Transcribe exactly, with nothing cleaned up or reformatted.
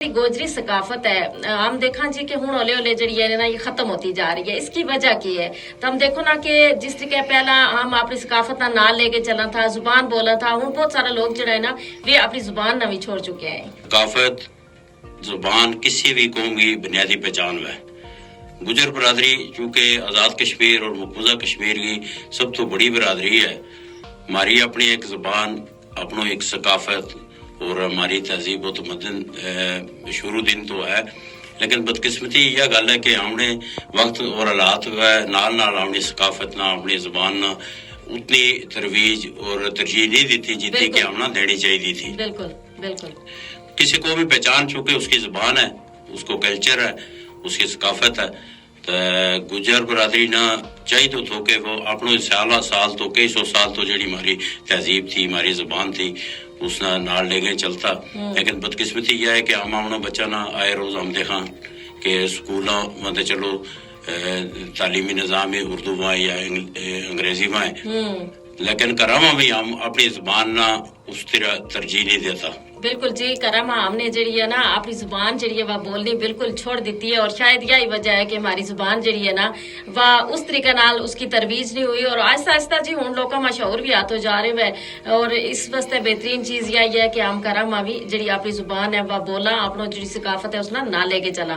گوجری ثقافت ہے، ہم دیکھاں جی کہ ہن ہولے ہولے جیڑی ہے نا یہ ختم ہوتی جا رہی ہے، اس کی وجہ کی ہے؟ تو ہم دیکھو نا کہ جس طریقے پہلا ہم اپنی ثقافت نا نال لے کے چلنا تھا، زبان بولنا تھا، ہن بہت سارا لوگ جیڑا ہے نا، وہ اپنی زبان نا بھی چھوڑ چکے ہیں۔ ثقافت، زبان کسی بھی قوم کی بنیادی پہچان ہوئے۔ گجر برادری چونکہ آزاد کشمیر اور مقبوضہ کشمیر کی سب تو بڑی برادری ہے، ہماری اپنی ایک زبان، اپنو ایک ثقافت اور ہماری تہذیب و تمدن شروع دن تو ہے۔ لیکن بدقسمتی یہ گل ہے کہ ہم نے وقت اور حالات و نال نال ہم نے ثقافت نا، اپنی زبان نا اتنی ترویج اور ترجیح نہیں دیتی جتنی کہ ہم نا دینی چاہیے تھی۔ بالکل، بالکل۔ کسی کو بھی پہچان چونکہ اس کی زبان ہے، اس کو کلچر ہے، اس کی ثقافت ہے۔ تو گجر برادری نا چاہیے تو تھو کہ وہ اپنو سالہ سال تو کئی سو سال تو جیڑی ہماری تہذیب تھی، ہماری زبان تھی، اس نا نال لے گئے چلتا۔ لیکن بدقسمتی یہ ہے کہ ہم اپنا بچہ نا آئے روز ہم دیکھاں کہ سکولاں مطلب چلو تعلیمی نظام ہی اردو وہاں یا انگریزی وہاں ہے، لیکن گھراں ما بھی ہم اپنی زبان نا اس طرح ترجیح نہیں دیتا۔ بالکل جی، گھراں ما ہم نے جیڑی ہے نا اپنی زبان جیڑی ہے وہ بولنی بالکل چھوڑ دیتی ہے، اور شاید یہی وجہ ہے کہ ہماری زبان جیڑی ہے نا وہ اس طریقے نال اس کی ترویج نہیں ہوئی، اور آہستہ آہستہ جی ہن لوکاں ما شعور بھی آتو جا رہے ہوئے۔ اور اس واسطے بہترین چیز یہی ہے کہ ہم گھراں ما بھی جیڑی اپنی زبان ہے وہ بولاں، اپنو جیڑی ثقافت ہے اس نا نہ لے کے چلاں۔